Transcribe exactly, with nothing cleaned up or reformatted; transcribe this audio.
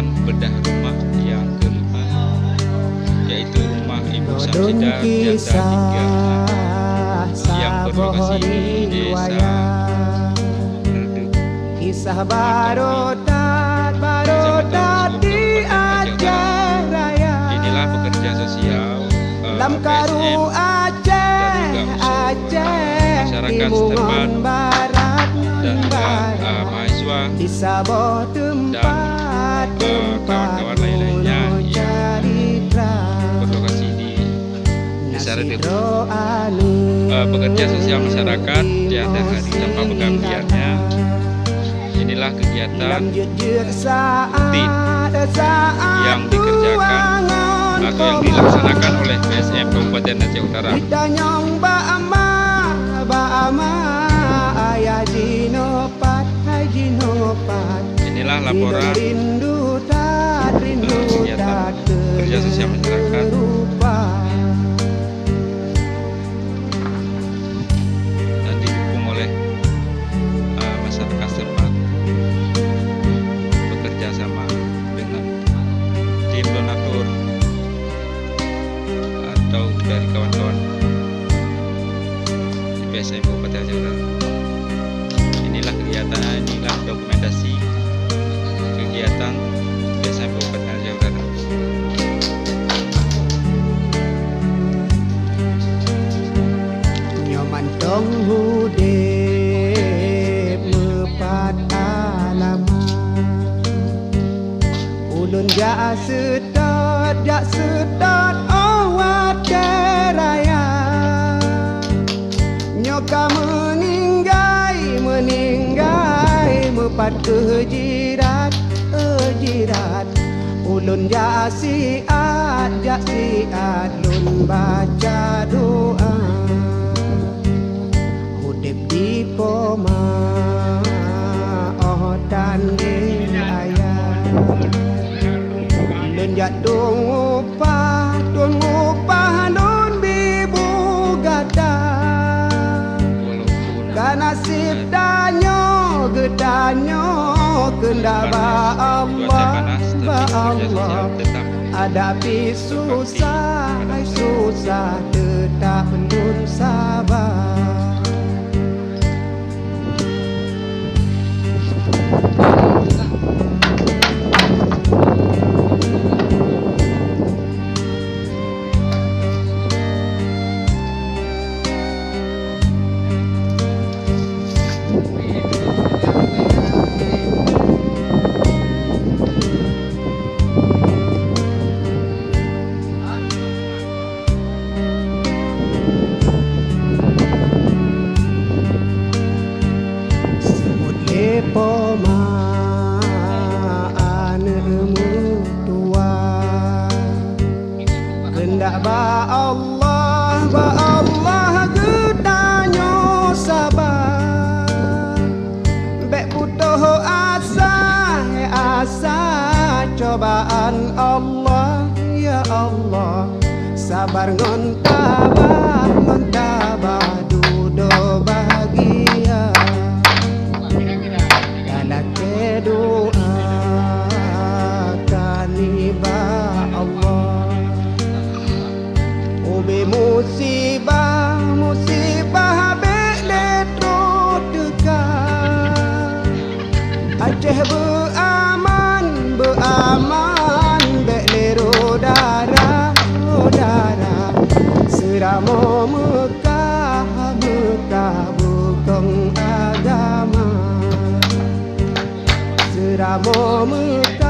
bedah rumah yang keempat, yaitu rumah Ibu Samsidah Janda tiga yang berlokasi di Desa Reudeup, Kisah barodat, barodat di Aceh Raya. Inilah pekerja sosial, eh, lam karu P S M, Aceh, dan juga unsur Aceh, masyarakat setempat, barat, dan juga, eh, mahasiswa di saboh tempat, dan, eh, kawan-kawan lain-lainnya yang berlokasi di Desa Reudeup. Eh, pekerja sosial masyarakat di atas hari tanpa penggantiannya. Inilah kegiatan rutin yang dikerjakan atau yang dilaksanakan oleh P S M Kabupaten Aceh Utara. Inilah laporan, eh, kegiatan kerja sosial masyarakat dan didukung oleh, eh, masyarakat setempat bekerja sama dengan tim donatur atau dari kawan-kawan di P S M Kabupaten Aceh Utara. Inilah kegiatan, inilah dokumentasi kegiatan P S M Kabupaten Aceh Utara. Nyoe mantong udeb meupat alamat. Ulôn jak seutôt, jak seutôt, oh, watée raya. Nyoe ka meuninggai, meuninggai, meupat keuh jirat, eh, jirat. Ulôn jak siat, jak siat, lôn baca doa. Udeb di poma, oh, tan di ayah. Lôn jak tueng upah, tueng upah lôn bi bu gata. Ka naseb tanyoe geutanyoe keundak bak Allah, bak Allah. Adak pih susah, ai susah, teutap lôn saba. Seubut lé poma aneuëk meutuwa, keundak bak Allah, bak Allah geutanyoe saba. Bék putôh asa, asa cobaan Allah, ya Allah. Sabar ngon tabah, ngon tabah dudoe bahagia. Talakée doa ka nibak Allah. Ubé musibah, musibah bék lé troh teuka. Aceh beuaman, beuaman, bék lé ro dara, ro dara. Seuramoe Meukah, Meukah bukong agama. Seuramoe Meukah.